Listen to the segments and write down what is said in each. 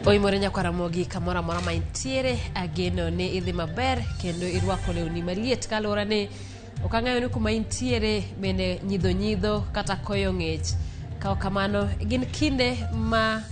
Oimore nyakwar Ramogi kamoro amora ma intiere, ageno ni idhi maber kendo irwako lewni maliet kaluwore ni ok ang'eyo ni kuma intiere bende nyidho nyidho kata koyo ng'ich. Ka ok kamano, gin kinde ma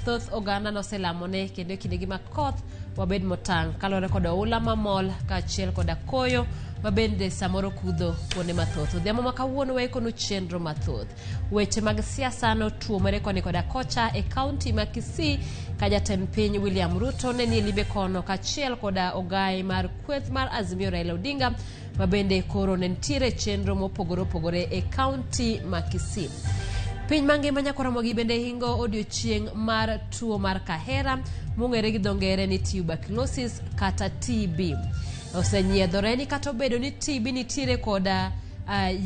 thoth oganda noselamone kendo e kindegi mag koth wabed motang' kaluwore kod oula mamol kaachiel koda koyo ma bende samoro kudho kuonde mathoth. Odhiambo ma kawuono waikonu chenro mathoth. Weche mag siasa notuomore koni koda kocha e kaunti ma Kisii ka jatend piny William Ruto ne nie limbe kono kaachiel koda ogayi mar kweth mar Azimio Raila Odinga ma bende koro ne nitiere chenro mopogore opogore e kaunti ma Kisii. Piny mangima nyaka Ramogi bende hingo odiochieng' mar tuo mar kahera mong'ere gi dho ngere ni tuberculosis kata TB. Osenyiedhore ni kata obedo ni TB nitiere koda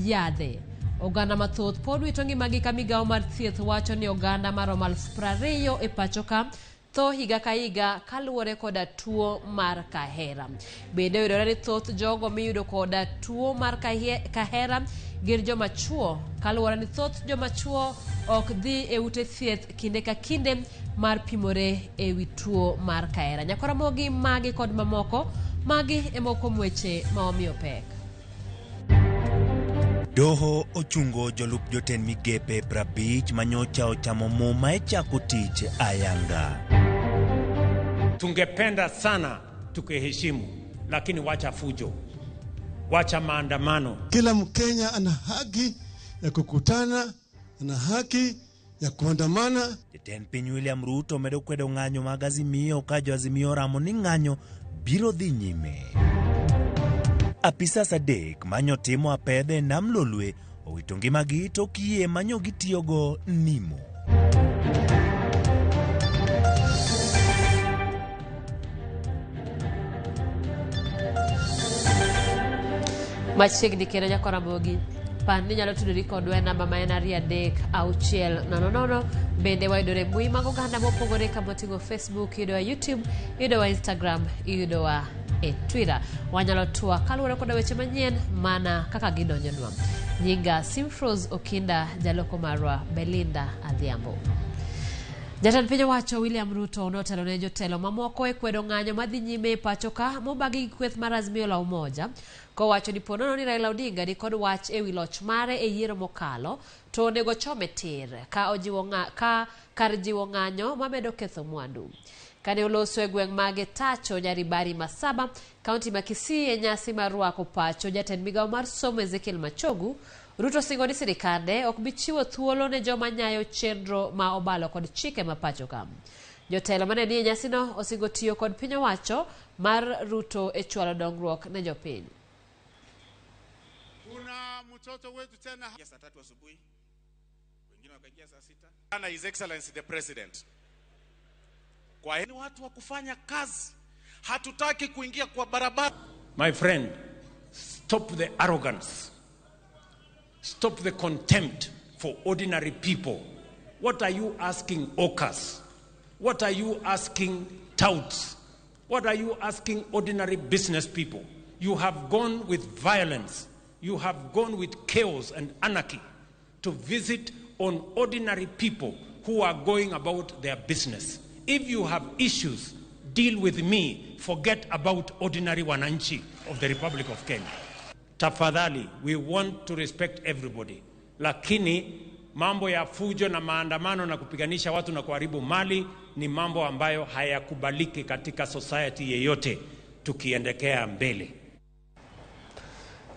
yadhe. Oganda mathoth pod wito ngimagi ka migawo mar thieth wacho ni oganda maromo 20,000 e pacho ka tho higa ka higa kaluwore koda tuo mar kahera. Bende oyudore ni thoth jogo miyudo koda tuo mar kahera gin joma chuo kaluwore ni thoth joma chuo ok dhi e ute thieth kinde ka kinde mar pimore e wi tuo mar kahera. Nyakora Ramogi magi kod mamoko, magi e moko kuom weche ma wamiyo pek. Doho ochungo jolup jotend migepe 50 manyocha ochamo muma e chako tich ayanga. Tungependa sana tukiheshimu, lakini wacha fujo, wacha maandamano. Kila Mkenya ana haki ya kukutana, ana haki ya kuandamana. Jatend piny William Ruto medo kwedo ng'anyo mag Azimio ka jo Azimio oramo ni ng'anyo biro dhi nyime. Apisas adek manyo timo apedha e nam Lolwe owito ngimagi tok yie manyo gitiyogo nimo. Machiegni kendo nyako Ramogi. Par ni inyalo tudori kodwa e namba ma en 23600. Bende wayudore e mbui mag oganda mopogore kama oting'o Facebook, iyudowa YouTube, iyudowa Instagram, iyudowa e Twitter. Wanyalo twak kaluwore koda weche manyien mana kaka gidonjonwa. Nyinga Simfrose Okinda, jaloko marwa Belinda Adhiambo. Jatend piny owacho William Ruto notelo ne jotelo mamoko e kwedo ng'anyo madhi nyime e pacho ka mobagi gi kweth mar Azimio la Umoja kowacho ni ponono ni Raila Odinga ni kod wach e wi loch mare e yiero mokalo to onego chome tir ka ojiwo ng'a, ka kar jiwo ng'anyo mamedo ketho mwandu. Kane oloso e gweng' mag Etacho, Nyaribari Masaba, kaunti ma Kisii e nyasi mar rwako pacho jatend migawo mar somo Ezekiel Machogu, Ruto singo ni sirikande ok bi chiwo thuolo ne joma nyayo chenro ma obalo kod chike ma pacho ka. Jotelo mane nie nyasino osingo tiyo kod piny owacho mar Ruto e chwalo dongruok ne jopiny. Kuna mtoto wetu tena saa 3 asubuhi, wengine wakaingia saa 6. His Excellency the President. Kwa ni watu wa kufanya kazi, hatutaki kuingia kwa barabara. My friend, stop the arrogance. Stop the contempt for ordinary people. What are you asking hawkers? What are you asking touts? What are you asking ordinary business people? You have gone with violence. You have gone with chaos and anarchy to visit on ordinary people who are going about their business. If you have issues, deal with me. Forget about ordinary wananchi of the Republic of Kenya. Tafadhali, we want to respect everybody. Lakini mambo ya fujo na maandamano na kupiganisha watu na kuharibu mali ni mambo ambayo hayakubaliki katika society yeyote tukiendekea mbele.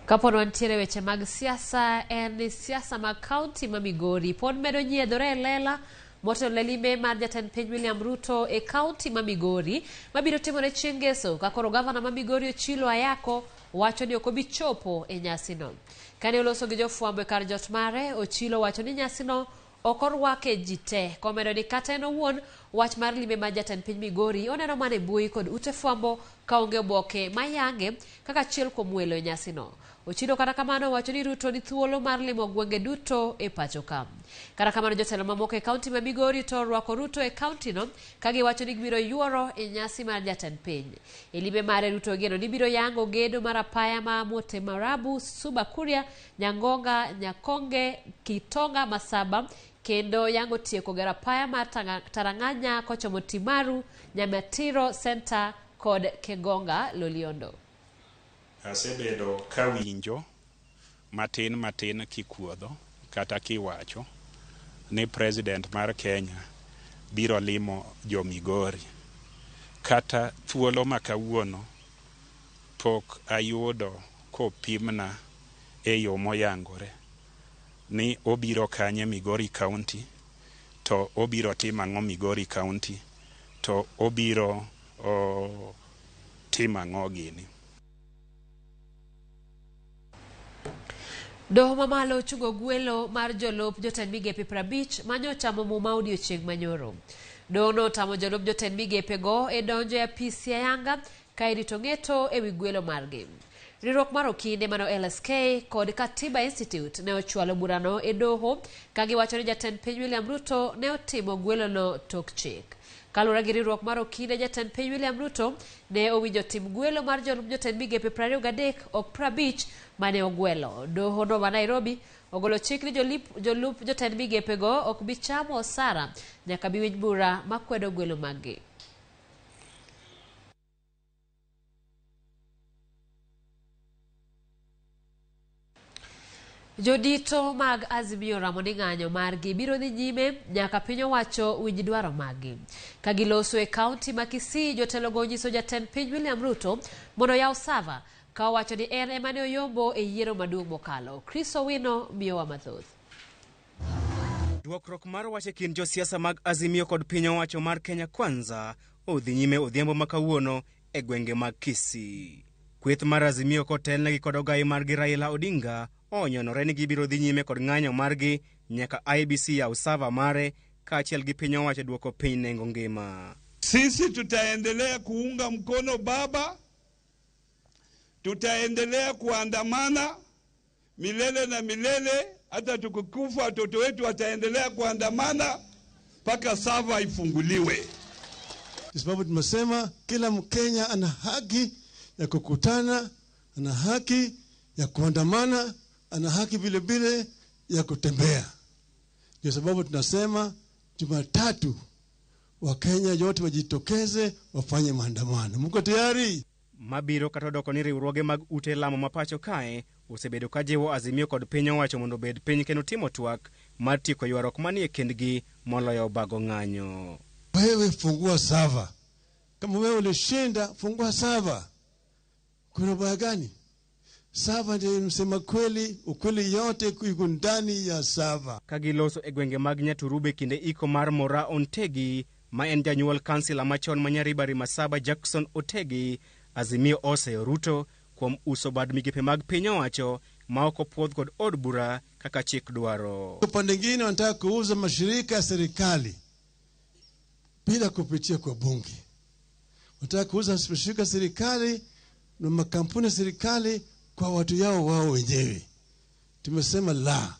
Kapod wantiere weche mag siasa en ni siasa mag kaunti ma Migori pod medo nyiedhore e lela motelo ne limbe mar jatend piny William Ruto e kaunti ma Migori mabiro timore chieng' ngeso ka koro gavana ma Migori Ochilo Ayako wacho ni ok obi chopo e nyasino. Kane oloso gi jofwambo e kar jot mare, Ochilo wacho ni nyasino ok orwake ji te, komedo ni kata en owuon wach mar limbe mar jatend piny Migori oneno mana e mbui kod ute fwambo kaonge oboke mayange kaka achiel kuom welo e nyasino. Ochilo kata kamano owacho ni Ruto ni thuolo mar limo gwenge duto e pacho ka. Kata kamano jotelo mamoko e kaunti ma Migori to orwako Ruto e kaunti no ka giwacho ni gibiro yuoro e nyasi mar jatend piny. E limbe mare Ruto ogeno ni biro yango gedo mar apaya ma Motemarabu, Suba Kuria, Nyangonga, Nyakonge, Kitonga, Masaba kendo yango tieko gero apaya mar Tarang'anya kochomo Timaru, Nyamatiro Center kod Kegonga Loliondo. Asebedo kawinjo matin matin kikuodho kata kiwacho ni president mar Kenya biro limo jo Migori. Kata thuolo ma kawuono pok ayudo kopimna e yo moyangore ni obiro kanye Migori County, to obiro timo ang'o Migori County, to obiro timo ang'o gini. Doho mamalo ochungo gwelo mar jolup jotend migepe 50 manyochamo muma odiochieng' manyoro. Doho notamo jolup jotend migepe go e donjo e apisi ayanga ka irito ng'eto ewi gwelo margi. Riwruok mar okinde mano LSK kod Katiba Institute ne ochwalo burano e doho ka giwacho ni jatend piny William Ruto ne otimo gwelono tok chik. Kaluwore gi riwruok mar okinde, jatend piny William Ruto ne owinjo tim gwelo mar jolup jotend migepe 23 ok 50 mane ogwelo. Doho no ma Nairobi ogolo chik ni jolup jotend migepe go ok bi chamo osara nyaka bi winj bura makwedo gwelo maggi. Jodito mag Azimio ramo ni ng'anyo margi biro dhi nyime nyaka piny owacho winj dwaro maggi. Ka giloso e kaunti ma Kisii, jotelogo onyiso jatend piny William Ruto mondo oyaw sava ka owacho ni en ema ne oyombo e yiero maduong' mokalo. Chris Owino miyowa mathoth. Dwokruok mar wach e kind josiasa mag Azimio kod piny owacho mar Kenya Kwanza odhi nyime odhiambo ma kawuono e gwenge mag Kisii. Kweth mar Azimio kotelnegi kod ogai margi Raila Odinga onyonore ni gibiro dhi nyime kod ng'anyo margi nyaka IEBC yaw sava mare kaachiel gi piny owacho duoko piny nengo ngima. Sisi tutaendelea kuunga mkono baba, tutaendelea kuandamana milele na milele, hata tukikufa watoto wetu wataendelea kuandamana mpaka sava ifunguliwe. Kwa sababu tumesema kila Mkenya ana haki ya kukutana, ana haki ya kuandamana, ana haki vile vile ya kutembea. Ndio sababu tunasema Jumatatu Wakenya yote wajitokeze wafanye maandamano. Mko tayari? Mabiro kata odoko ni riwruoge mag ute lamo ma pacho kae osebedo ka jiwo Azimio kod piny owacho mondo obed piny kendo timo twak mar tieko ywaruok manie kindgi moloyo bago ng'anyo. Wewe fungua sava. Kama wewe ulishinda, fungua sava. Kuna ubaya gani? Sava ndiyo msema kweli, ukweli yote iko ndani ya sava. Ka giloso e gwenge mag Nyaturube kinde iko mar Mora Ontegi ma en janyuol kansila machon ma Nyaribari Masaba Jackson Otegi, Azimio oseyo Ruto kuom uso bad migepe mag piny owacho ma ok opuodh kod od bura kaka chik dwaro. Upande mwingine wanataka kuuza mashirika ya serikali bila kupitia kwa bunge. Wanataka kuuza mashirika ya serikali na makampuni ya serikali kwa watu yao wao wenyewe. Tumesema la.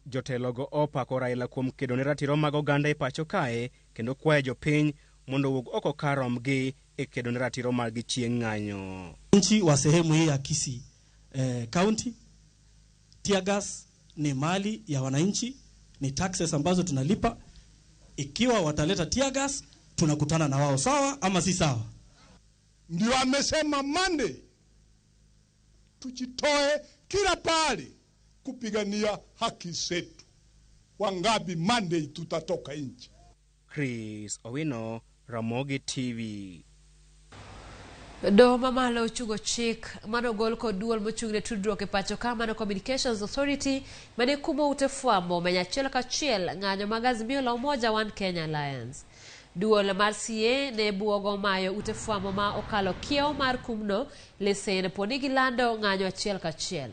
Jotelogo opako Raila kuom kedo ne ratiro mag oganda e pacho kae kendo kwayo jopiny mondo owuog oko kar rombgi e kedo ne ratiro margi chieng' ng'anyo. Nchi wa sehemu hii ya Kisii County, tear gas ni mali ya wananchi, ni taxes ambazo tunalipa. Ikiwa wataleta tear gas, tunakutana na wao, sawa ama si sawa? Ndio amesema Monday tujitoe kila pahali kupigania haki zetu. Wangapi Monday tutatoka nje? Chris Owino, Ramogi TV. Doho mamalo ochungo chik manogol kod duol mochung' ne tudruok e pacho ka mano Communications Authority mane kumo ute fwambo omenyo achiel kachiel ng'anyo mag Azimio la Umoja One Kenya Alliance. Duol mar CA ne buogo mayo ute fwambo ma okalo kiewo mar kumno lesen po ni gilando ng'anyo achiel kachiel.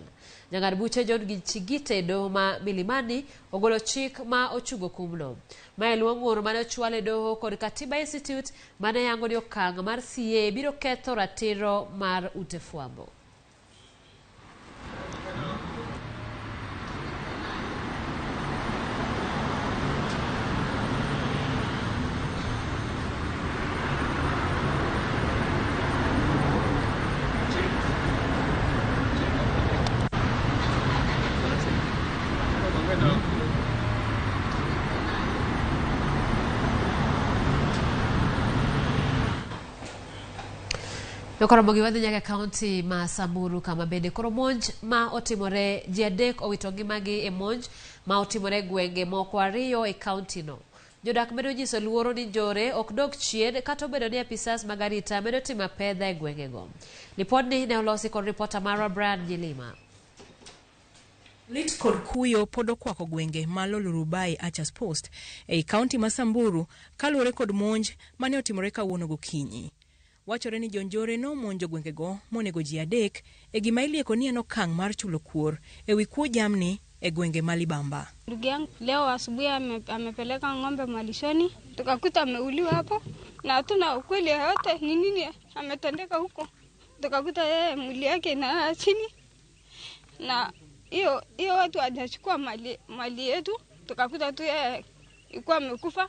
Jang'ad buche John Chigite doho ma Milimani ogolo chik ma ochungo kumno. Mae luwo ng'ur mane ochwal e doho kod Katiba Institute mane yango ni okang' mar CA biro ketho ratiro mar ute fwambo. Koro mogi wadhi nyaka e kaunti ma Samburu kama bende koro monj ma otimore ji adek owito ngimagi e monj ma otimore e gwenge moko ariyo e kaunti no. Jodak medo nyiso luoro ni njore ok dog chien kata obedo ni apisas mag arita medo timo apedha e gwengego. Lipodni ne olosi kod ripota marwa Brian Nyilima. Lit kod kuyo pod okwako gwenge ma Lolurubai Archers Post ei kaunti ma Samburu kaluwore kod monj mane otimore kawuono gokinyi. Wachore ni jonjore nomonjo gwengego monego ji adek e gima ilieko ni en okang' mar chulo kuor e wi kuo jamni e gwenge ma Libamba. Ndugu yangu leo asubuhi amepeleka ng'ombe malishoni, tukakuta ameuliwa hapo, na hatuna ukweli yoyote ni nini ametendeka huko. Tukakuta yeye mwili yake inalala chini, na hiyo hiyo watu hawajachukua mali yetu, tukakuta tu yeye ilikuwa amekufa.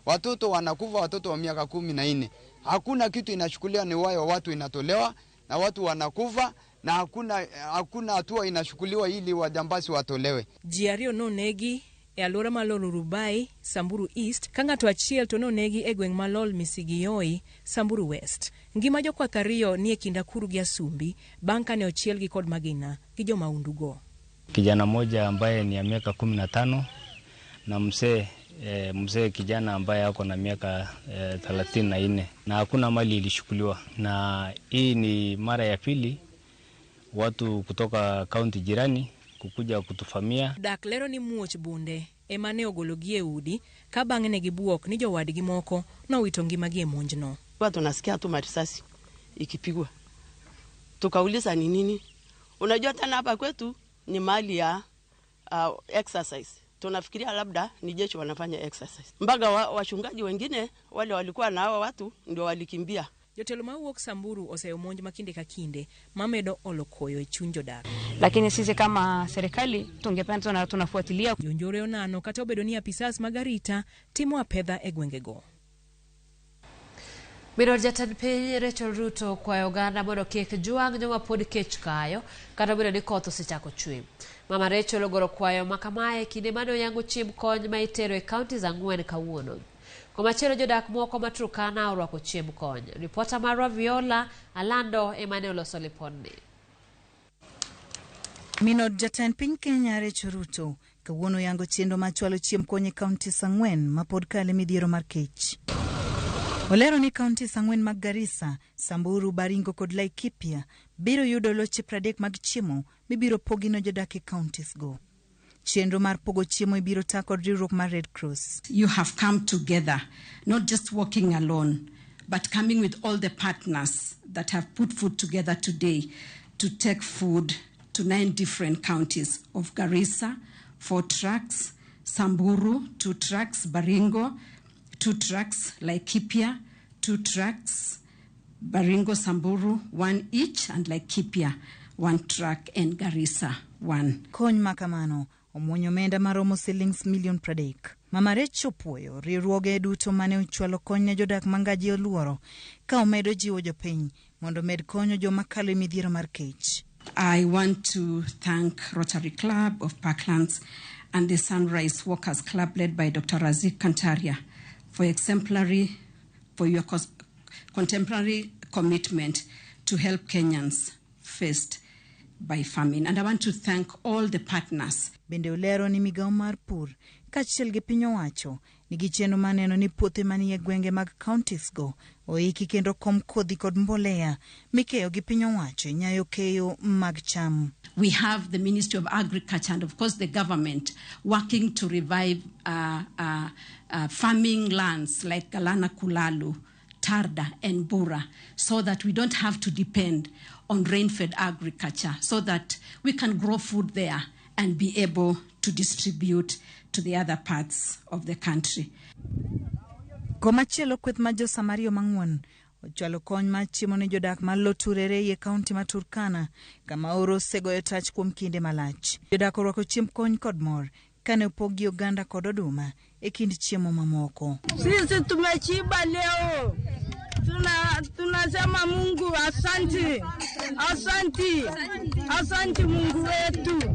Watoto wanakufa, watoto wa miaka 14. Hakuna kitu inachukuliwa, ni wayo watu inatolewa na watu wanakufa na hakuna hatua inachukuliwa ili wajambazi watolewe. Ji ariyo nonegi e alwora ma Lolurubai, Samburu East, ka ng'ato achiel to nonegi e gweng' ma Lol Misigiyoi, Samburu West. Ngima jokwath ariyo ni e kind Akuru gi Asumbi bang' kane ochielgi kod magina gi jomaundugo. Kijana mmoja ambaye ni ya miaka 15 na mzee kijana ambaye ako na miaka 34, na hakuna mali ilishukuliwa. Na hii ni mara ya pili watu kutoka kaunti jirani kukuja kutufamia. Dak lero ni muoch bunde ema ne ogologi e udi ka bang'e ne gibuok ni jowadgi moko nowito ngimagi e monjno. Kwa tunasikia tu marisasi ikipigwa, tukauliza ni nini. Unajua tena hapa kwetu ni mali ya exercise. Tunafikiria labda ni jeshi wanafanya exercise. Mpaka wachungaji wengine wale walikuwa na hawa watu ndio walikimbia. Jotelo mawuok Samburu oseyo monj ma kinde ka kinde mamedo olo koyo e chuny jodak. Lakini sisi kama serikali tungependa tunafuatilia. Jonjore onano kata obedo ni apisas mag arita timo apedha e gwengego. Minor jatend piny Rachel Ruto okwayo oganda mondo kik jwang' joma pod kech kayo kata obedo ni koth osechako chwe. Mama Rachel ogoro kwayo ma kamae kinde mane oyango chiemb kony ma itero e kaunti ang'wen kawuono. Komachielo jodak moko ma Turkana orwako chiemb kony. Ripota marwa Viola Alando ema ne oloso lipodni. Minod jatend piny Kenya Rachel Ruto kawuono oyango chenro mar chwalo chiemb kony e kaunti ang'wen ma pod kale midhiero mar kech. Olero ni kaunti ang'wen mag Garissa, Samburu, Baringo kod Laikipia biro yudo loche 30 mag chiemo mibiro pogi ne jodak e counties go. Chenro mar pogo chiemo ibiro ta kod riwruok mar Red Cross. You have come together, not just working alone, but coming with all the partners that have put food together today to take food to 9 different counties of Garissa, 4 trucks, Samburu, 2 trucks, Baringo, 2 trucks, Laikipia, 2 trucks, Baringo, Samburu, 1 each, and Laikipia, 1 truck, and Garissa, 1. Kony makamano omuonyo omenda maromo silings milion 30. Mama Rachel opuoyo riwruoge duto mane ochwalo kony ne jodak ma ngaji oluoro ka omedo jiwo jopiny mondo med konyo joma kalo e midhiero mar kech. I want to thank Rotary Club of Parklands and the Sunrise Walkers Club led by Dr. Razik Kantaria for your contemporary commitment to help Kenyans faced by famine. And I want to thank all the partners. Bende olero ni migawo mar pur kaachiel gi piny owacho nigi chenro mar neno ni puothe manie gwenge mag counties go oiki kendo kom kodhi kod mbolea mikeyo gi piny owacho e nyayo keyo mag cham. We have the Ministry of Agriculture and of course the government working to revive farming lands like Galana Kulalu, Tarda and Bura, so that we don't have to depend on rain-fed agriculture, so that we can grow food there and be able to distribute to the other parts of the country. Komachielo kweth mar jo-Samaria mang'won ochwalo kony mar chiemo ne jodak ma Loturere e kaunti ma Turkana kama oro osegoyo tach kuom kinde malach. Jodak orwako chiemb kony kod mor kane opog gi oganda kod oduma e kind chiemo mamoko. Sisi tumeshiba leo, tunasema Mungu asanti, asanti, asanti Mungu wetu.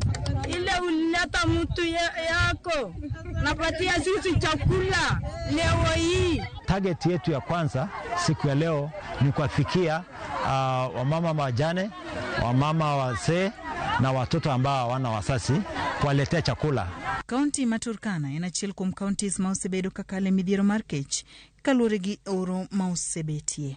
Ile ulileta mtu yako napatia sisi chakula leo hii. Target yetu ya kwanza siku ya leo ni kuwafikia wamama wajane, wamama wazee na watoto ambao hawana wazazi, kuwaletea chakula. Kaunti ma Turkana en achiel kuom counties ma osebedo kakalo e midhiero mar kech kaluwore gi oro ma osebetie.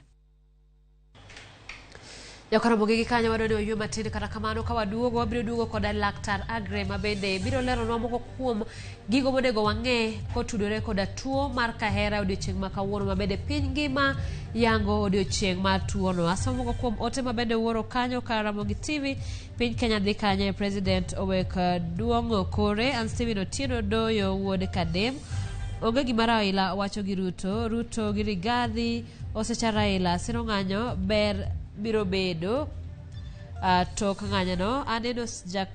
Jakaramogi gi kanyo wadwa ni waywe matin kata kamano ka waduogo wabiro duogo koda laktar Agre ma bende biro leronwa moko kuom gigo monego wang'e kotudore koda tuo mar kahera odiochieng' ma kawuono ma bende piny ngima yango odiochieng' mar tuono. Asomo moko kuom ote ma bende wuoro kanyo ka Ramogi TV piny Kenya dhi kanye President owek duong'o kore an Stephen Otieno Doyo wuod Kadem onge gima Raila wacho gi Ruto Ruto gi Rigathi osecha Raila siro ng'anyo ber biro bedo tok ng'anyono aneno Jack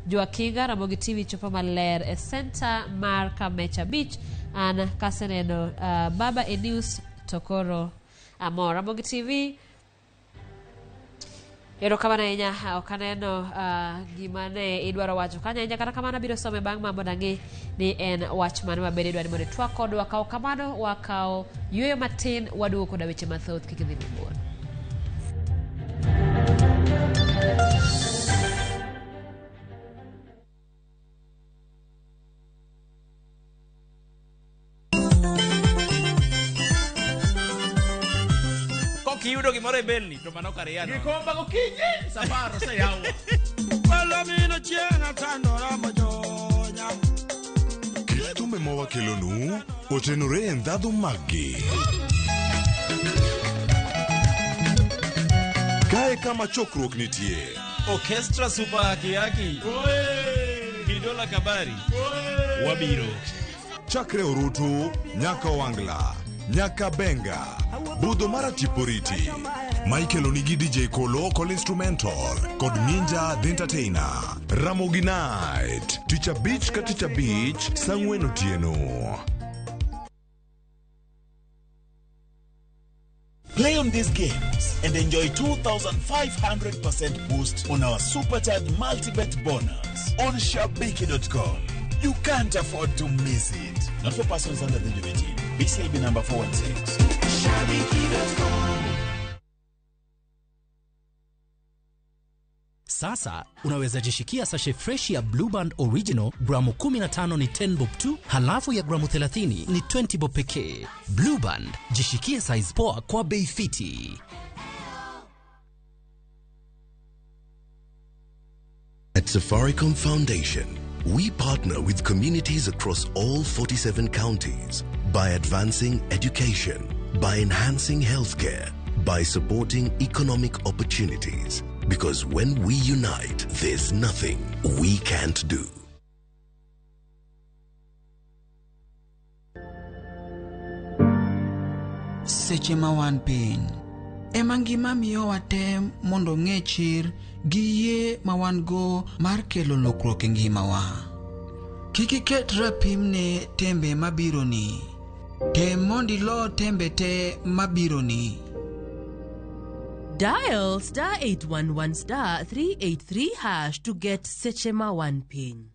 Joakinga Ramogi TV chopo maler e center mar Kamecha Beach an kaseneno Baba e news to koro amor Ramogi TV erokamano ahinya ok aneno gima ne idwaro wacho kanyo ahinya kata kamano abiro some bang' ma mondo ang'e ni en wach mane maber idwa ni mondo itwak kodwa kaw kamano wakawo yueyo matin waduogo koda weche mathoth kik idhi mabor. Kiyudo gimoro e belni to mano kar yano. Gikomba gokinyi safar oseyawo. Palomino chieng' atandora mojonya. Kit thumbe ma wakelonu otenore e ndhadhu maggi. Kae kama chokruok nitie. Orchestra Super Haki Haki. Kidola Kabari. Wabiro. Chakre Orutu nyaka Wangla, nyaka Benga, budho mar Atiporiti. Michael onigi DJ Kolo kod instrumental kod Ninja the Entertainer. Ramogi Night, tich abich ka tich abich, saa ang'wen otieno. Play on these games and enjoy 2,500% boost on our supercharged multi-bet bonus on Shabiki.com. You can't afford to miss it. Not for persons under the age of 18. BCLB number 416. Shabiki.com. Sasa unaweza jishikia sachet fresh ya Blue Band Original gramu 15 ni 10 bob tu, halafu ya gramu 30 ni 20 bob pekee. Blue Band, jishikie size poa kwa bei fiti. At Safaricom Foundation, we partner with communities across all 47 counties by advancing education, by enhancing healthcare, by supporting economic opportunities. Because when we unite, there's nothing we can't do. Seche ma wan piny ema ngima miyowa tem mondo ng'e chir gi yie ma wan go mar kelo lokruok e ngimawa. Kik iket rapim ne tembe mabironi. Tem mondo ilo tembe te mabironi. Dial star 811 star 383 hash to get Seche ma wan piny.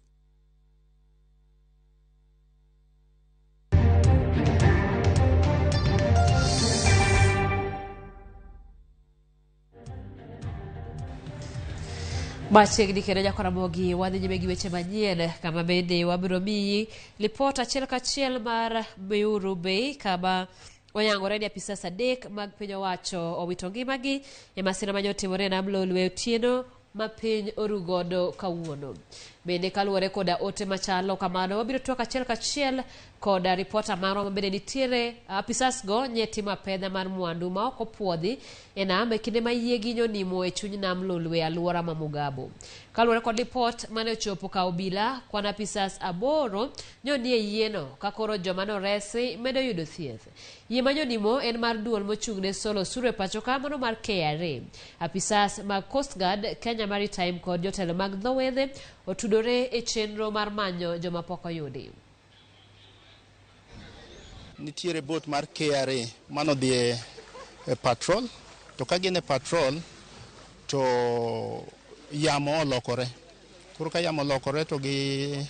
Machiegni kendo Jakoramogi wadhi nyime gi weche manyien kama bende wabiro miyi lipot achiel kachiel mar Miuru Bay kama oyangore ni apisas 3 mag piny owacho owito ngimagi e masira mane otimore e nam Lolwe otieno ma piny orugodo kawuono. Bende kaluwore koda ote machalo kamano wabiro twak achiel kachiel koda ripota marwa mabende nitiere apisas go nye timo apedha mar mwandu ma ok opuodhi e nam e kinde ma yiegi nyonimo e chuny nam Lolwe alwora ma Mugabo. Kaluwore kod lipot mane ochopo ka obila kwan apisas 8 nyonie yieno ka koro joma noresi medo yudo thieth. Yie ma nyonimo en mar duol mochung' ne solo osuru e pacho ka mano mar KRA. Apisas mag Coast Guard, Kenya Maritime kod jotelo mag dho wedhe otudore e chenro mar manyo joma pok oyudi. Nitiere boat mar KRA manodhi e patrol, to ka gin e patrol to yamo olokore. Koro ka yamo olokore to gi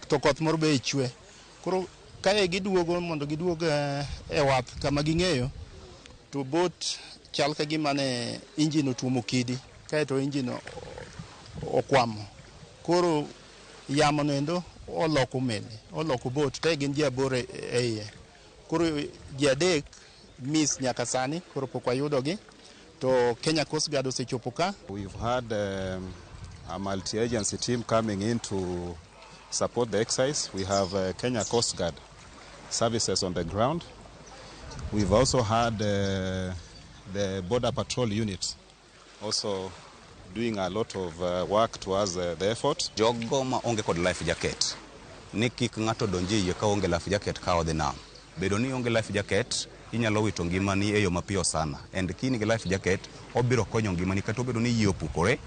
to koth moro be chwe. Koro kae giduogo mondo giduog e wath kama ging'eyo to boat chal ka gima ne engine otuomo kidi kaeto engine okwamo. Koro yamo noendo oloko meli, oloko boat te gin ji 8 e iye. Koro ji 3 miss nyaka sani, koro pok wayudogi. To Kenya Coast Guard osechopo ka. We've had a multi-agency team coming in to support the exercise. We have Kenya Coast Guard services on the ground. We've also had the Border Patrol unit also doing a lot of work towards the effort. Jogo ma onge kod life jacket ni kik ng'ato donj e yie ka onge life jacket ka odhi nam. Bedo ni onge life jacket inyalo wito ngimani e yo mapiyo sana. And ka in gi life jacket obiro konyo ngimani kata obedo ni yie opukore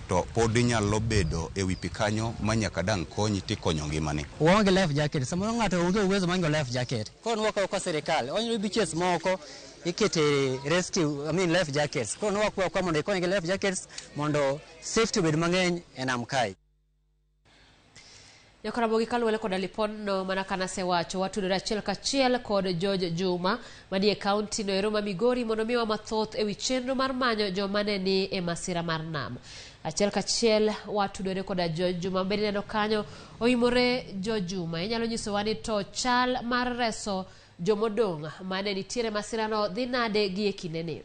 to pod inyalo bedo e wi pi kanyo ma nyaka dang' konyi tikonyo ngimani. Waonge life jacket, samoro ng'ato onge uwezo mar ng'iewo life jacket. Koro nwakawo ka sirikal, onyalo beaches moko ikete rescue, I mean life jackets. Koro nwakwayo kwa mondo ikony gi life jackets mondo safety obed mang'eny e nam kae. Nyakaramogi kaluwore koda lipodno mana ka nasewacho watudore achiel kachiel kod George Juma manie kaunti no ero ma Migori mondo miwa mathoth ewi chenro mar manyo joma ne ni e masira mar nam. Achiel kachiel watudore koda George Juma bende ineno kanyo oimore George Juma. Inyalo nyisowa ni to chal mar reso jomodong' mane nitiere masirano dhi nade gi e kindeni?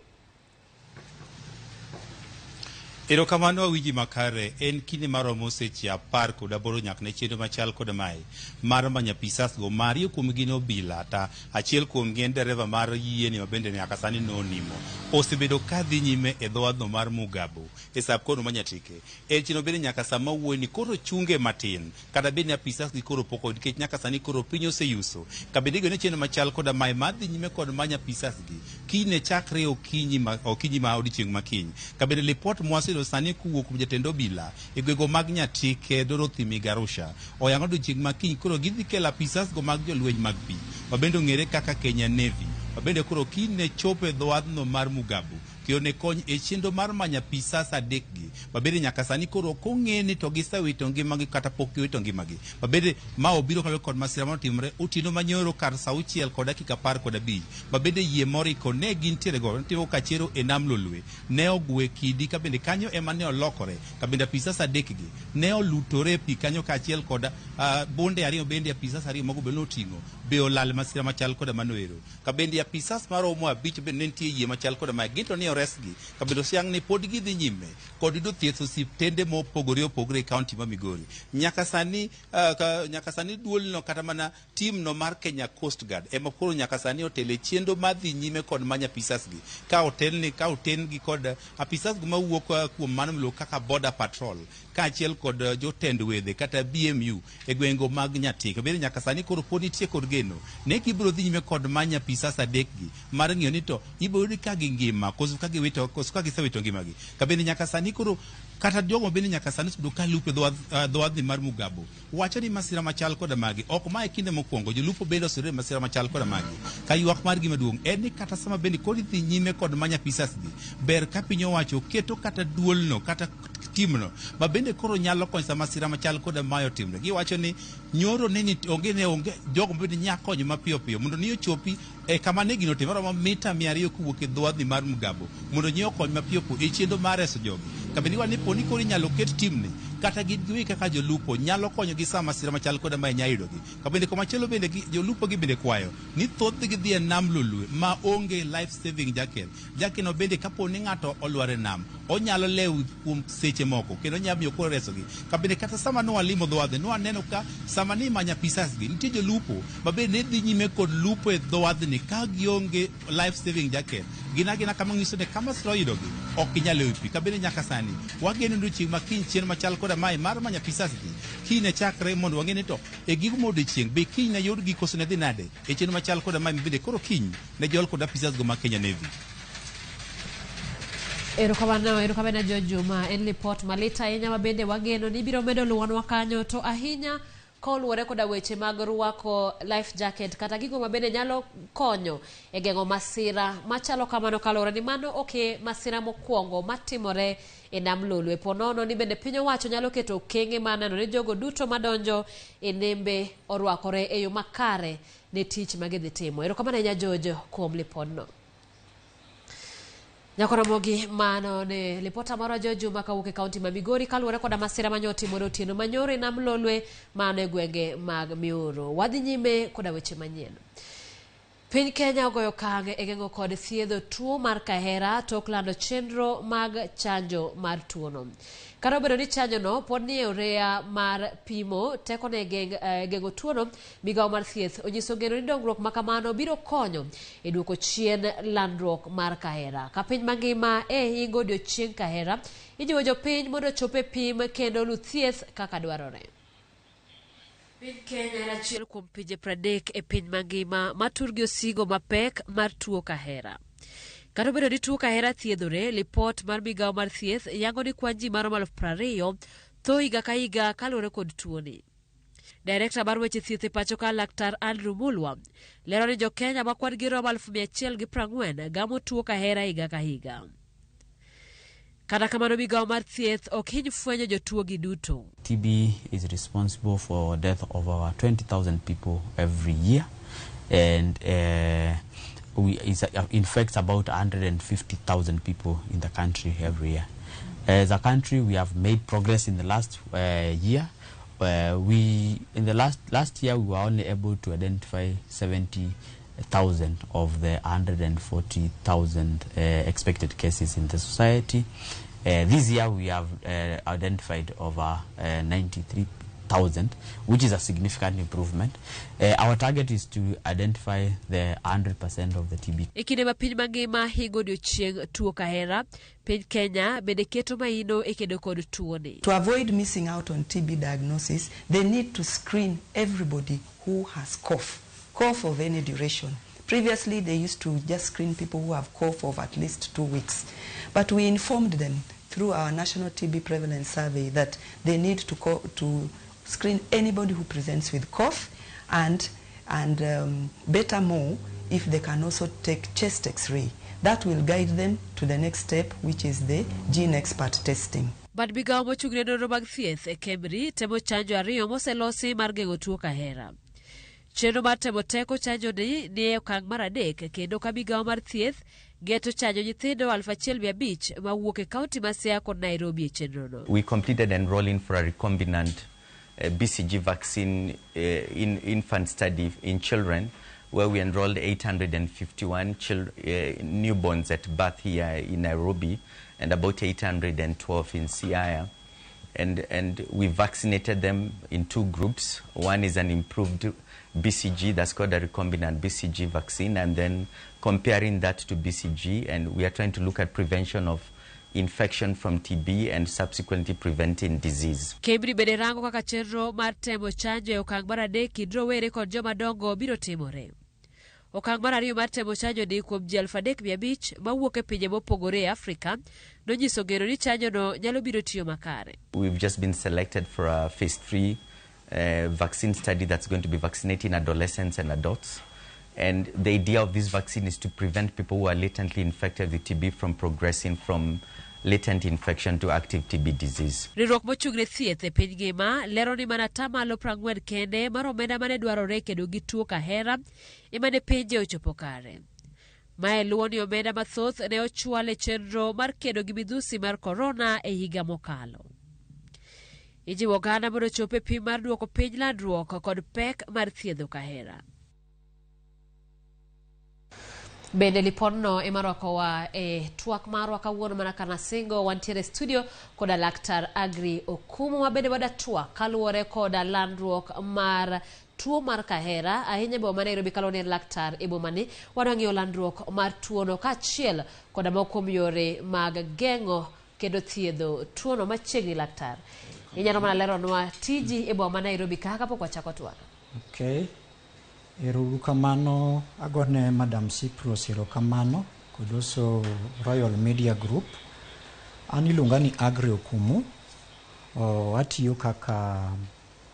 Erokamano awinji makare, en kinde maromo seche 18 nyaka ne chenro machal kod mae mar manyo apisas go ma 2 kuomgi ne obila ta 1 kuomgi en dereva mar yieni ma bende nyaka sani nonimo osebedo ka dhi nyime e dho wadhno mar Mugabo e sab kono ma Nyatike. En chenro bende nyaka sama wuoyi ni koro chunge matin kata bed ni apisas gi koro pok oyud nikech nyaka sani koro piny oseyuso ka bende igeno chenro machal koda mae mar dhi nyime kod manyo apisas gi kiny ne chakre okinyi ma odiochieng' ma kiny. Ka bende lipot mwaseyudo sani kowuok kuom jatend obila e gwenge mag Nyatike Dorothy Migarusha oyango odiochieng' ma kiny koro gidhi kelo apisas go mag jolweny mag pi ma bende ong'ere kaka Kenya Navy ma bende koro kiny ne chopo e dho wadhno mar Mugabo kendo ne kony e chenro mar manyo apisas 3 gi ma bende nyaka sani koro ok ong'e ni to gisewito ngimagi kata pok giwito ngimagi. Ma bende ma obiro kaluwore kod masira manotimore otieno manyoro kar sa 6:15 ma bende yie moriko ne gintiere go notimo kachero e nam Lolwe ne ogwe kidi ka bende kanyo ema ne olokore ka bende apisas 3 gi ne olutore e pi kanyo kaachiel kod bunde 2 bende apisas 2 mogo bende noting'o be olal masira machal koda mano ero. Ka bende apisas maromo 5 bende ne nitie yie machal koda mae gin to ne oresgi ka bende osiang ni pod gidhi nyime kod yudo thieth osiptende mopogore opogore e kaunti ma Migori. Nyaka sani duolno kata mana timno mar Kenya Coast Guard ema koro nyaka sani otele chenro mar dhi nyime kod manyo apisas gi ka oten gi kod apisas go mawuok kuom mano miluongo kaka Border Patrol kaachiel kod jotend wedhe kata BMU e gwenge mag Nyatike. Bende nyaka sani koro pod nitie kod geno ne gibiro dhi nyime kod manyo apisas 3 gi mar ng'iyo ni to ibiro yudi ka gingima koso ka giwito koso ka gisewito ngimagi. Ka bende nyaka sani koro kata jogo bende nyaka sani osebedo ka lupo e dho wadhni mar Mugabo wacho ni masira machal koda magi ok mae kinde mokwongo jolupo bende oseyudo masira machal koda magi. Ka ywak margi maduong' en ni kata sama bende koro idhi nyime kod manyo apisas gi ber ka piny owacho keto kata duolno kata timno ma bende koro nyalo konyo sama masira machal koda mae otimre. Giwacho ni nyoro ne onge jogo ma bende nyalo konyo mapiyo piyo mondo ni ochopi e kama ne gino otimore maromo mita 200 kowuok e dho wadhni mar Mugabo mondo ni okony mapiyo piyo e chenro mar reso jogi. Ka bende iwacho ni poni koro inyalo ket timni kata gin giwegi kaka jolupo nyalo konyogi sama masira machal koda mae nyalo yudogi. Ka bende komachielo bende jolupo gi bende kwayo ni thothgi dhi e nam Lolwe ma onge life saving jacket. Jacket no bende kapo ni ng'ato olwar e nam onyalo lewo kuom seche moko kendo nyalo miyo koro resogi. Ka bende kata sama nwalimo dho wadhni nwaneno ka sama ni imanyo apisas gi nitie jolupo ma bende ne dhi nyime kod lupo e dho wadhni ka gionge life saving jacket. Gin agina kama nyiso ni kama masira oyudogi ok ginyal lewo pi. Ka bende nyaka sani wageno ni odiochieng' ma kiny chenro machal koda mae mar manyo apisas gi kiny ne chakre mondo wang'e ni to e giko mar odiochieng' be kiny ne yudgi koso ne dhi nade e chenro machal koda mae bende koro kiny ne jol kod apisas go mag Kenya Navy. Erokamano George Juma, en lipot malit ahinya ma bende wageno ni ibiro medo luwonwa kanyo to ahinya Koluwore koda weche mag rwako life jacket kata gigo ma bende nyalo konyo e geng'o masira machalo kamano kaluwore ni mano ok e masira mokwongo matimore e nam Lolwe. Po nono ni bende piny owacho nyalo keto okenge mar neno ni jogo duto madonjo e nembe orwakore e yo makare ne tich ma gidhi timo. Erokamano ahinya George kuom lipodno. Nyakoramogi mano ne lipota marwa George Juma kawuok e kaunti ma Migori kaluwore koda masira mane otimore otieno manyoro e nam Lolwe mano e gwenge mag Mioro. Wadhi nyime koda weche manyien. Piny Kenya ogoyo okang' e geng'o kod thiedho tuo mar kahera tok lando chenro mag chanjo mar tuono. Kata obedo ni chanjono pod nie oreya mar pimo tekone e geng'o tuono, migawo mar thieth onyiso geno ni dongruok ma kamano biro konyo e duoko chien landruok mar kahera. Ka piny mangima e hingo odiochieng' kahera, ijiwo jopiny mondo ochop e pim kendo lu thieth kaka dwarore. Piny Kenya en achiel kuom pinje 30 e piny mangima ma turgi osigo mapek mar tuo kahera. Kata obedo ni tuo kahera thiedhore, lipot mar migawo mar thieth yango ni kwan ji maromo 20,000 tho higa ka higa kaluwore kod tuoni. Direkta mar weche thieth e pacho ka Laktar Andrew Mulwa lero ni jo-Kenya ma kwan gi romo 140,000 gamo tuo kahera higa ka higa. Kata kamano migawo mar thieth ok hiny fwenyo jotuo gi duto. TB is responsible for death of over 20,000 people every year, and it infects about 150,000 people in the country every year. As a country, we have made progress in the last year. In the last year, we were only able to identify 70,000 of the 140,000 expected cases in the society. This year, we have identified over 93,000, which is a significant improvement. Our target is to identify the 100% of the TB. E kinde ma piny mangima hingo odiochieng' tuo kahera, piny Kenya bende keto maino e kedo kod tuoni. To avoid missing out on TB diagnosis, they need to screen everybody who has cough of any duration. Previously, they used to just screen people who have cough of at least 2 weeks. But we informed them through our National TB Prevalence Survey that they need to screen anybody who presents with cough, and better more if they can also take chest x-ray. That will guide them to the next step, which is the GeneXpert testing. Bad migawo mochung'ne nonro mag thieth e KEMRI temo chanjo 2 moselosi mar geng'o tuo kahera. Chenro mar temo teko chanjo ni e okang' mar 3 kendo ka migawo mar thieth geto chanjo nyithindo 1,500 mawuok e kaunti ma Siaya kod Nairobi e chenrono. We completed enrolling for a recombinant BCG vaccine in infant study in children, where we enrolled 851 newborns at birth here in Nairobi and about 812 in Siaya. And we vaccinated them in 2 groups. One is an improved BCG, that's called a recombinant BCG vaccine, and then comparing that to BCG, and we are trying to look at prevention of infection from TB and subsequently preventing disease. KEMRI bende rango kaka chenro mar temo chanjo e okang' mar 3 kind rowere kod joma dongo biro timore. Okang' mar 2 mar temo chanjo ni kuom ji 3,500 mawuok e pinje mopogore e Afrika nonyiso geno ni chanjono nyalo biro tiyo makare. We've just been selected for a phase 3 vaccine study that's going to be vaccinating adolescents and adults. And the idea of this vaccine is to prevent people who are latently infected with TB from progressing from latent infection to active TB disease. Riwruok mochung'ne thieth e piny ngima lero ni mana 40% kende mar omenda mane dwarore kedo gi tuo kahera ema ne pinje ochopo kare. Mae luwo ni omenda mathoth ne ochwal e chenro mar kedo gi midhusi mar korona e higa mokalo. Ijiwo oganda mondo ochop e pim mar duoko piny landruok kod pek mar thiedho kahera. Bende lipodno ema rwakowa e twak marwa kawuono mana kana singo wantiere studio koda Laktar Agri Okumu ma bende wada twak kaluwore koda landruok mar tuo mar kahera ahinya e boma ma Nairobi kaluwore ni laktar e bomani wadwa ng'iyo landruok mar tuono kaachiel koda moko kuom yore mag geng'o kendo thiedho tuono machiegni. Laktar, inyalo mana leronwa tiji e boma ma Nairobi ka kapok wachako twak? Okay. Erokamano agone Madam Cyprus erokamano kod also Royal Media Group. An iluonga ni Agri Okumu. Atiyo kaka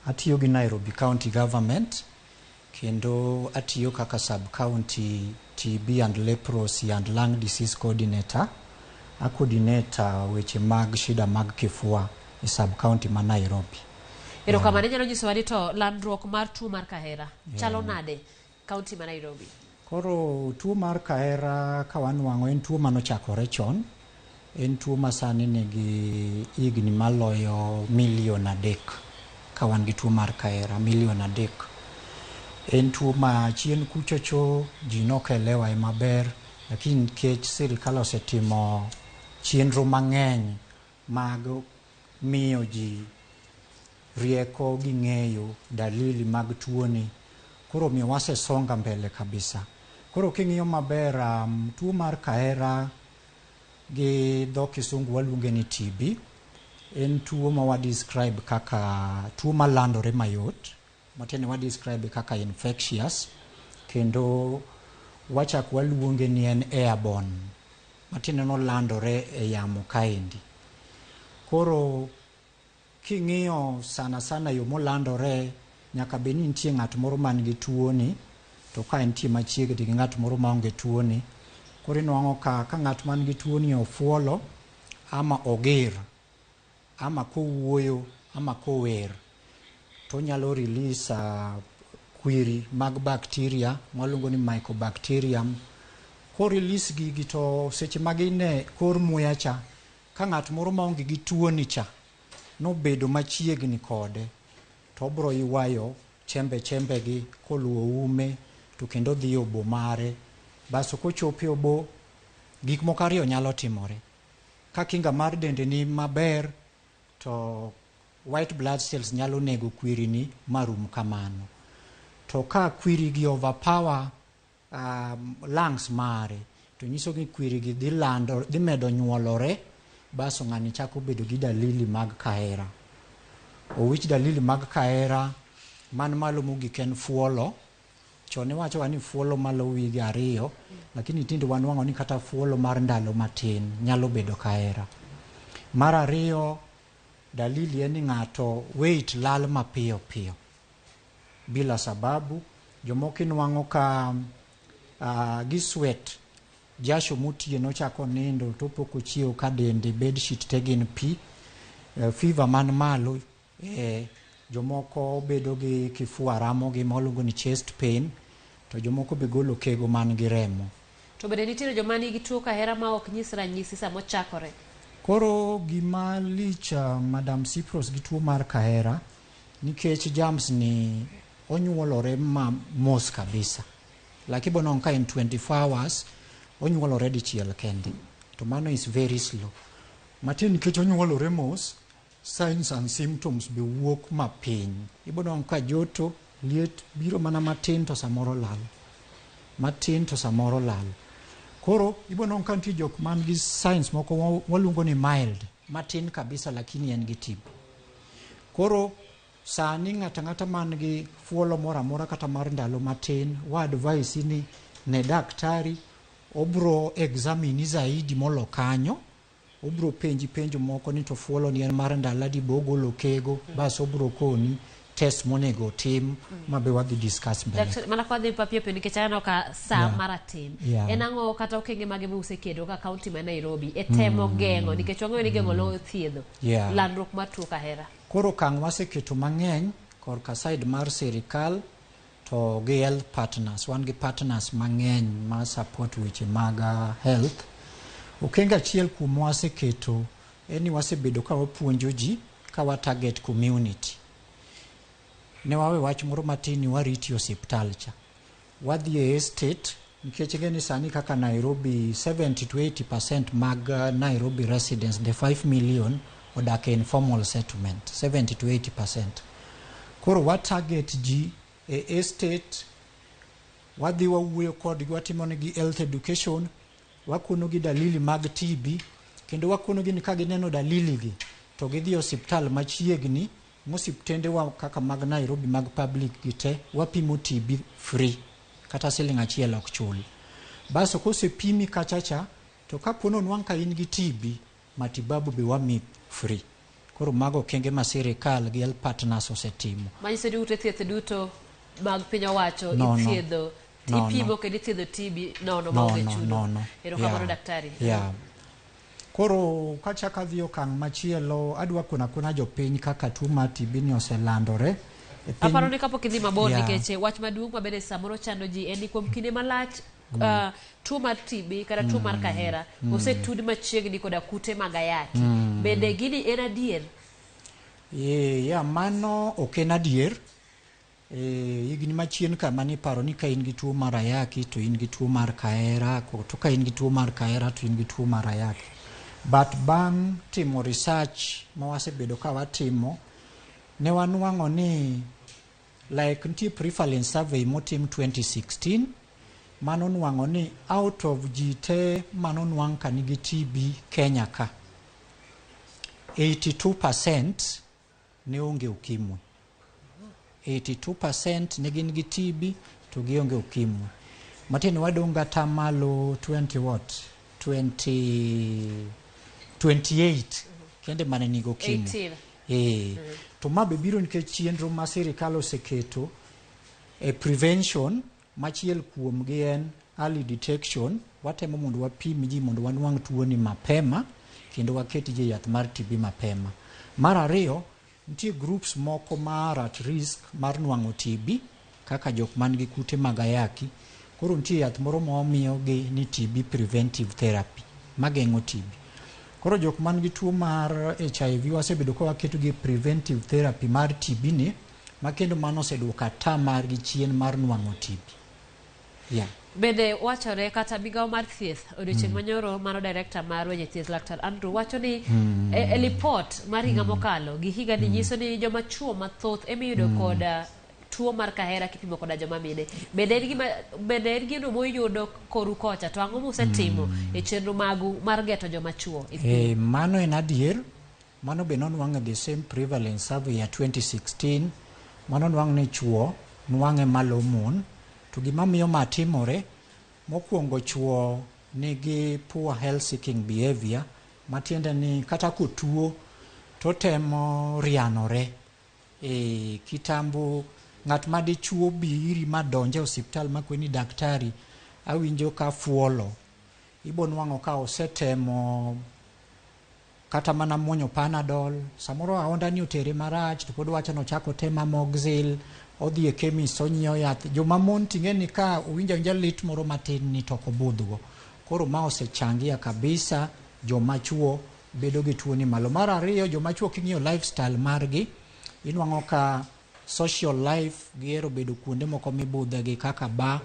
Atiyo gi Nairobi County Government kendo atiyo kaka sub county TB and leprosy and lung disease coordinator. A coordinate weche mag shida mag kifua e sub county ma Nairobi. Erokamano, inyalo nyisowa ni to landruok mar tuo mar kahera chalo nade kaunti ma Nairobi? Koro tuo mar kahera ka wanwang'o en tuo manochakore chon. En tuo ma sani nigi higni maloyo milion 3 ka wan gi tuo mar kahera milion 3. En tuo ma chien kuchocho ji nokelewa e maber, lakini nikech sirikal osetimo chenro mang'eny mag miyo ji rieko gi ng'eyo dalili mag tuoni, koro miyo wasesonga mbele kabisa. Koro king'iyo maber, tuo mar kahera gi dho kisungu waluonge ni TB. En tuo ma wa describe kaka tuo malandore mayot, matiende wa describe kaka infectious, kendo wachak waluonge ni en airborne, matiende nolandore e yamo kaendi. Koro king'iyo sana sana yo molandore, nyaka bed ni nitie ng'at moro man gi tuoni, to ka entie machiegni gi ng'at moro maonge tuoni, koro inwang'o ka ng'at man gi tuoni ofuolo ama oger ama kowuoyo ama kower, to onyalo release kwiri mag bacteria mwaluongo ni mycobacterium. Ko release gigi to seche ma gin e kor muya cha, ka ng'at moro maonge gi tuoni cha nobedo machiegni kode, to obro ywayo chembe chembe gi koluwo ume to kendo dhi e obo mare. Baso kochopo e obo, gik moko ariyo nyalo timore. Ka kinga mar dende ni maber, to white blood cells nyalo nego kwiri ni marum kamano. To ka kwiri gi overpower lungs mare, to nyiso ni kwiri gi dhi lando, dhi medo nyuolore, baso ng'ani chako bedo gi dalili mag kahera. Owich dalili mag kahera man malo mogik en fuolo. Chon iwachoga ni fuolo malo wige 2, lakini tinde wanwang'o ni kata fuolo mar ndalo matin nyalo bedo kahera. Mar ariyo, dalili en ni ng'ato weight lal mapiyo piyo bila sababu. Jomoko inwang'o ka gi sweat, jasho motieno chako nindo to pok ochiewo ka dende bedsheet te gin pi. Fever man malo, jomoko bedo gi kifua ramogi ma waluongo ni chest pain, to jomoko be golo kego man gi remo. To bende nitiere joma nigi tuo kahera ma ok nyis ranyisi sama ochakore? Koro gima lich, Madam Cyprus, gi tuo mar kahera, nikech germs ni onyuolore ma mos kabisa. Like ibo nwang'o ka in 24 hours onyuolore dichiel kende, to mano is very slow. Matin nikech onyuolore mos, signs and symptoms be wuok mapiny. Ibo nwang'o ka joto, liet biro mana matin to samoro lal. Matin to samoro lal. Koro ibo nwang'o ka nitie jok man gi signs moko waluongo ni mild, matin kabisa lakini en gi TB. Koro sani ng'ato ang'ata man gi fuolo moro amora kata mar ndalo matin, wa advise ni ne daktari, obro examine zaidi molo kanyo, obro penji penjo moko ni to fuolo ni en mar ndalo adi, bo ogolo kego, bas obro koni test monego otim ma be wadhi discuss mbele. Daktari, mana kwa dhi mapiyo piyo nikech aneno ka sa mara tin. En ang'o kata okenge mage museketo ka kaunti ma Nairobi e temo geng'o, nikech wang'eyo ni geng'o loyo thiedho landruok mar tuo kahera? Koro okang' waseketo mang'eny korka side mar sirikal to gi health partners. Wan gi partners mang'eny ma support weche mag health. Okenge achiel kuom waseketo en ni wasebedo ka wapuonjo ji ka wa target community. Ne wawe wach moro matin ni wariti osiptal cha. Wadhi e estate, nikech ing'e ni sani kaka Nairobi 70 to 80% mag Nairobi residents, the 5 million, odak e informal settlement, 70 to 80%. Koro wa target ji e estate, wadhi wawuoyo kodgi, watimo negi health education, wakono gi dalili mag TB, kendo wakono gi ni ka gineno dalili gi to gidhi e osiptal machiegni. Mosiptende wa kaka mag Nairobi mag public gi te wapimo TB free, kata siling 1 ok chul. Baso kosepimi kachacha, to kapo ni onwang' ka in gi TB, matibabu be wami free. Koro mago okenge ma sirikal gi health partners osetimo. Manyiso ni ute thieth duto mag piny owacho No, no. ithiedho No, no. ipimo kendo ithiedho TB nono No, maonge no, chudo. no, no. Erokamano Yeah. daktari. Yeah. Koro kachako adhi okang' machielo, adwa kono akona jopiny kaka tuo mar TB ni oselandore. E piny- Aparo ni kapok idhi mabor Yeah. nikech wach maduong' ma bende samoro chando ji en ni kuom kinde malach tuo mar TB kata tuo mar kahera osetud machiegni koda kute mag ayaki. Bende gini en adier? Yeah, mano ok en adier. Higni machien kama niparo ni ka in gi tuo mar ayaki to in gi tuo mar kahera, to ka in gi tuo mar kahera to in gi tuo mar ayaki. But bang' timo research ma wasebedo ka watimo, ne wanwang'o ni like nitie prevalence survey motim 2016 mano nwang'o ni out of ji te manonwang' ka nigi TB Kenya ka, 82% ne onge ukimwi. 82% ne gin gi TB to gionge ukimwi. Matiende wadong' gata malo 20 what? 20, 28 kende mane nigi ukimwi. 18. To ma be biro nikech chenro ma sirikal oseketo e prevention, machiel kuomgi en early detection. Watemo mondo wapim ji mondo wanwang' tuoni mapema kendo waket ji e yath mar TB mapema. Mar ariyo, nitie groups moko mar at risk mar nwang'o TB kaka jok man gi kute mag ayaki. Koro nitie yath moro ma wamiyogi ni TB preventive therapy mageng'o TB. Koro jok man gi tuo mar HIV wasebedo ka waketo gi preventive therapy mar TB ni, ma kendo mano oseduoko ata margi chien mar nwang'o TB. Yeah. Bende wachore kata migawo mar thieth odiochieng' manyoro mano director mar weche thieth Laktar Andrew wacho ni e lipot mar higa mokalo gi higa ni nyiso ni joma chuo mathoth emiyudo kod tuo mar kahera kipimo koda joma mine. Bende en gima bende en gino muyudo koru kocha to ang'o musetimo e chenro magu mar geto joma chuo e thieth? Mano en adier. Mano be nonwang' e the same prevalence survey ya 2016. Mano nwang' ni chuo nwang'e malo mon. To gima miyo ma timore, mokwongo chuo nigi poor health seeking behavior, matiende ni kata kotuo to temo rianore. Kitambo ng'at ma dichuo bi iri ma donje e osiptal makwe ni daktari awinjo ka fuolo, ibo nwang'o ka osetemo kata mana muonyo Panadol, samoro aonda ni otere marach to pod wacho ni ochako tem Amoxil, odhi e chemist onyiewo yath. Joma mon ting'e ni ka owinjo awinja lit moro matin ni to ok obudhgo. Koro ma osechangia kabisa joma chuo bedo gi tuo ni malo. Mar ariyo, joma chuo king'iyo lifestyle margi, inwang'o ka social life gihero bedo kuonde moko mibudhe gi kaka bar,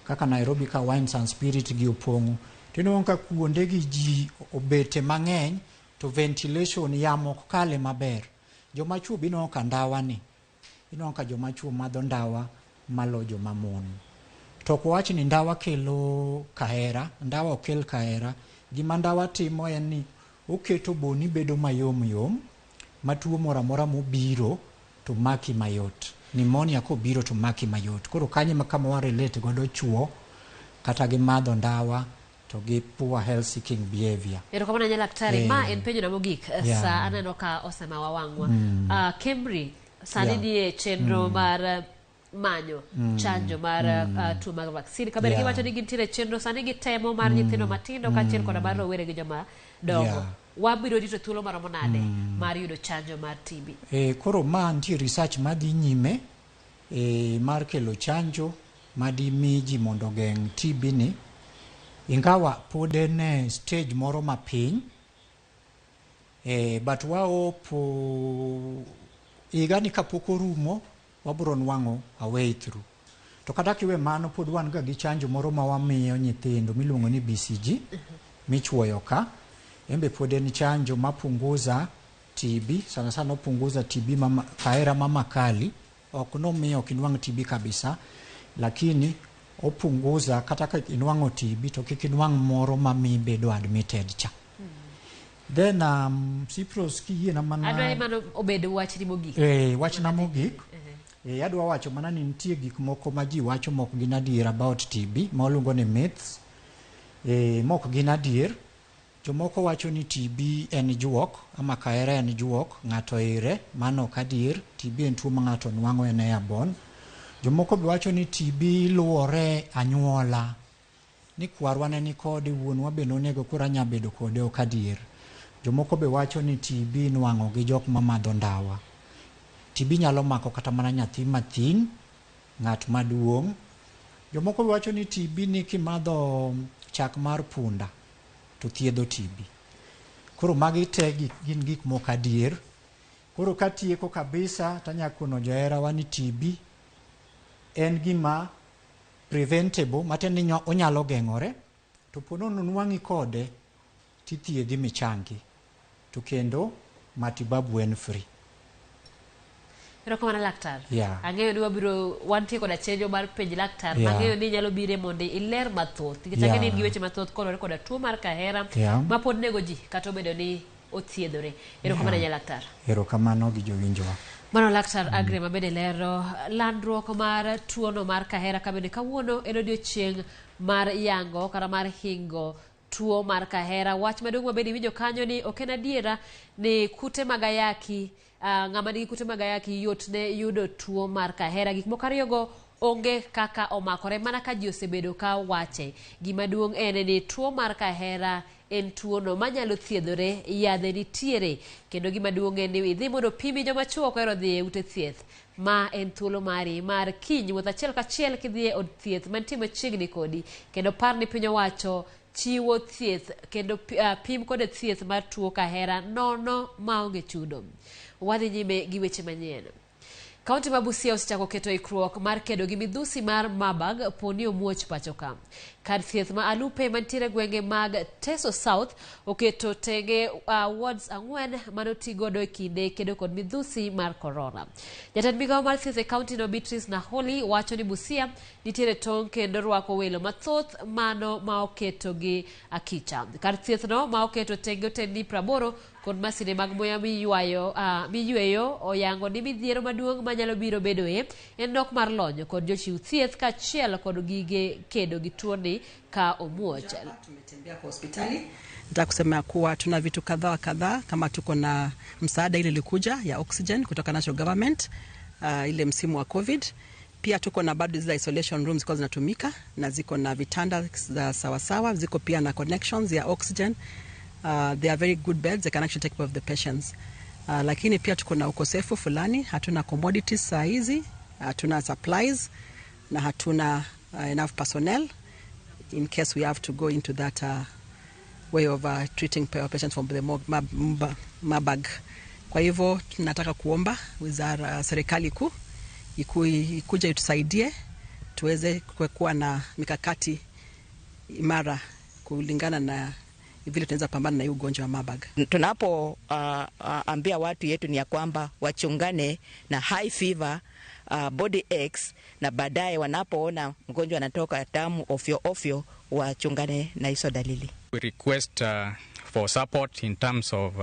kaka Nairobi ka wines and spirit gi opong'o. To inwang'o ka kuonde gi ji obete mang'eny to ventilation yamo ok kale maber. Joma chuo be inwang'o ka ndawa ni, inwang'o ka joma chuo madho ndawa malo joma mon. To ok wawach ni ndawa kelo kahera, ndawa ok kel kahera. Gima ndawa timo en ni oketo boni bedo mayom yom, ma tuo moro amora mobiro to maki mayot. Pneumonia kobiro to maki mayot. Koro kanyo ema kama wa relate godo chuo kata gi madho ndawa to gi poor health seeking behavior. Erokamano ahinya daktari. Ma en penjo na mogik. Sa aneno ka osemawa wang'wa. Kemri sani nie chenro mar manyo chanjo mar tuo mag vaccine. Kabende giwacho ni gintiere chenro sani gitemo mar nyithindo matindo kaachiel koda mar rowere gi joma dongo. Wabiro rito thuolo maromo nade mar yudo chanjo mar TB? Koro ma nitie research madhi nyime mar kelo chanjo madimi ji mondo ogeng' TB ni. Ingawa pod en e stage moro mapiny, but waopo higani kapok orumo wabiro nwang'o a way through. To kata kiwe mano pod wan ga gi chanjo moro ma wamiyo nyithindo miluongo ni BCG michuoyo ka. En be pod en chanjo mapunguza TB, sana sana opunguza TB mama, kahera ma makali, ok nomiyo ok inwang' TB kabisa, lakini opunguza kata ka inwang'o TB to kik inwang' moro mami bedo admitted cha. Then Cyprus kiyiena mana Adwa ni mano obed wachni mogik. Wachna mogik. Adwa wacho mana ni nitie gik moko ma ji wacho mok gin adier about TB, ma waluongo ni myths. Mok gin adier. Jomoko wacho ni TB en juok ama kahera en juok, ng'ato ire, mano ok adier. TB en tuo ma ng'ato nwang'o en airborne. Jomoko be wacho ni TB luwore anyuola, ni kwarwa ne nikode, wuonwa be nonego koro anya bedo kode, ok adier. Jomoko be wacho ni TB nwang'o gi jok mamadho ndawa. TB nyalo mako kata mana nyathi mathin, ng'at maduong'. Jomoko be wacho ni TB ni kimadho chak mar punda to thiedho TB. Koro magi te gin gik mok adier. Koro katieko kabisa tanya kono joherawa ni TB en gima preventable, matiende ni onyalo geng'ore, to po nono nwang'i kode tithiedhi michangi, to kendo matibabu en free. Erokamano laktar. Yeah. Ang'eyo ni wabiro wantie koda chenro mar penj laktar. Yeah. Ang'eyo ni inyalo bire mondo iler mathoth. Nikech ang'eyo ni in gi weche mathoth kolore koda tuo mar kahera ma pod nego ji kata obedo ni othiedhore. Erokamano nya laktar. Erokamano gi jowinjowa. Mano laktar Aggrey ma bende lero landruok mar tuono mar kahera ka bende kawuono en odiochieng' mar yango kata mar hingo tuo mar kahera. Wach maduong' ma bende iwinjo kanyo ni ok en adiera ni kute mag ayaki, ng'ama nigi kute mag ayaki yot ne yudo tuo mar kahera. Gik moko ariyogo onge kaka omakore mana ka ji osebedo ka wache. Gima duong' en ni tuo mar kahera en tuono manyalo thiedhore, yadhe nitiere, kendo gima duong' en ni idhi mondo pimi joma chuo ok ohero dhi e ute thieth. Ma en thuolo mari mar kiny wuoth achiel kachiel kidhi e od thieth mantie machiegni kodi, kendo par ni piny owacho chiwo thieth kendo pim kod thieth mar tuo kahera nono maonge chudo. Wadhi nyime gi weche manyien. Kaunti ma Busia osechako keto ikruok mar kedo gi midhusi mar Marburg poni omuoch pacho ka. Kar thieth ma Alupe mantiere gwenge mag Teso South oketo tenge wards 4 manotigodo e kinde kedo kod midhusi mar corona. Jatend migawo mar thieth e kaunti no Beatrice Naholi wacho ni Busia nitiere tong' kendo rwako welo mathoth mano ma oketo gi akicha. Kar thieth no ma oketo tenge otendni 80 kod masinde mag muya miyweyo oyango ni midhiero maduong' manyalo biro bedoe en nok mar lony kod jochiw thieth kaachiel kod gige kedo gi tuoni ka omuoch. Tumetembea kwa hospitali, nataka kusema kuwa tuna vitu kadhaa wa kadhaa, kama tuko na msaada ile ilikuja ya oxygen kutoka national government, ile msimu wa COVID. Pia tuko na bado zile isolation rooms kwa zinatumika na ziko na vitanda za sawasawa, ziko pia na connections ya oxygen. They are very good beds, they can actually take care of the patients. Lakini pia tuko na ukosefu fulani, hatuna commodities saa hizi, hatuna supplies na hatuna enough personnel in case we have to go into that way of treating patients from the Marburg. Kwa hivyo tunataka kuomba wizara, serikali kuu ikuja itusaidie tuweze kuwa na mikakati imara kulingana na vile tunaweza pambana na hii ugonjwa wa Marburg. Tunapo ambia watu yetu ni ya kwamba wachungane na high fever, body aches, na baadaye wanapoona mgonjwa anatoka damu ofyo ofyo wachungane na hizo dalili. We request for support in terms of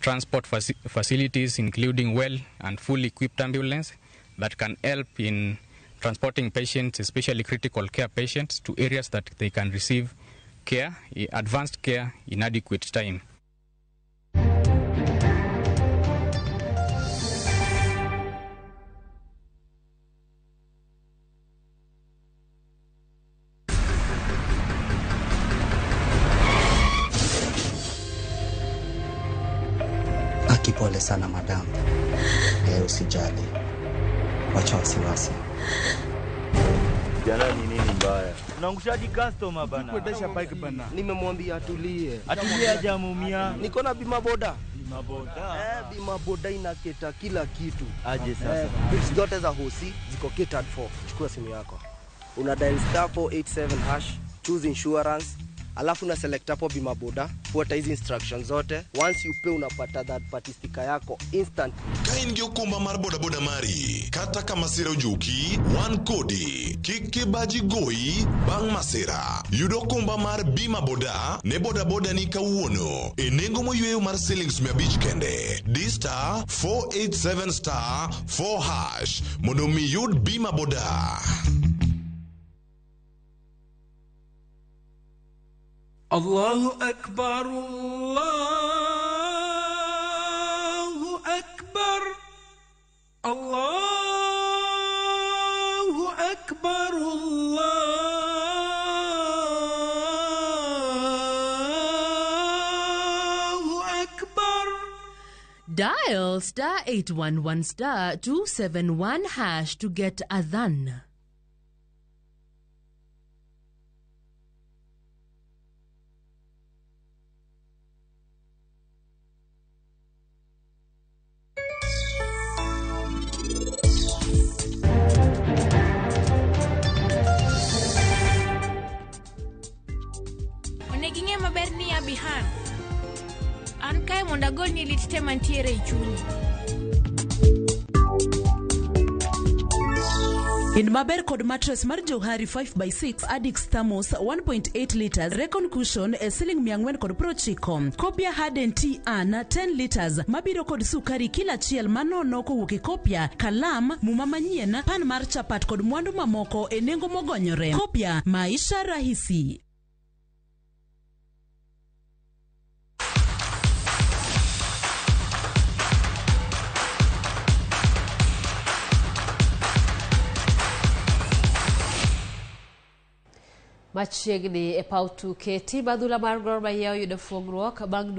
transport facilities, including well and fully equipped ambulance that can help in transporting patients, especially critical care patients, to areas that they can receive care, advanced care in adequate time. Akipole sana madam. Usijali. Wacha wasiwasi. Jana ni nini mbaya? Unaangushaji customer bana. Kuendesha bike bana. Nimemwambia atulie. Atulie hajamuumia. Niko na bima boda. Bima boda. Bima boda inaketa kila kitu. Aje sasa. Bills zote za hosi ziko catered for. Chukua simu yako. Una dial star 487 hash, choose insurance, alafu una select hapo bima boda, fuata hizi instructions zote. Once you pay unapata that party sticker yako instant. Ka in gi okumba mar boda boda mari, kata ka masira ojuki, wan kodi. Kik kibaji goyi bang' masira. Yud okumba mar bima boda ne boda boda ni kawuono e nengo moyweyo mar siling 500 kende. Di star 487 star 4 hash mondo mi yud bima boda. Allahu Akbar, Allahu Akbar, Allahu Akbar, Allahu Akbar. Dial star 811 star 271 hash to get Adhan. Onego ing'e maber ni Abihan. An kae mondo agolni lit te mantiere e chunyi. In maber kod mattress mar Johari 5x6 Adix Thermos 1.8 liters Recon Cushion e siling 490. Kopia Harden Tea An 10 liters mabiro kod sukari kila achiel manono kowuok e Kopia, kalam, muma manyien, pan mar chapat kod mwandu mamoko e nengo mogonyore. Kopia, maisha rahisi. Machiegni e paw tuke, tim adhula mar Gor Mahia oyudo fuong'ruok bang' duogo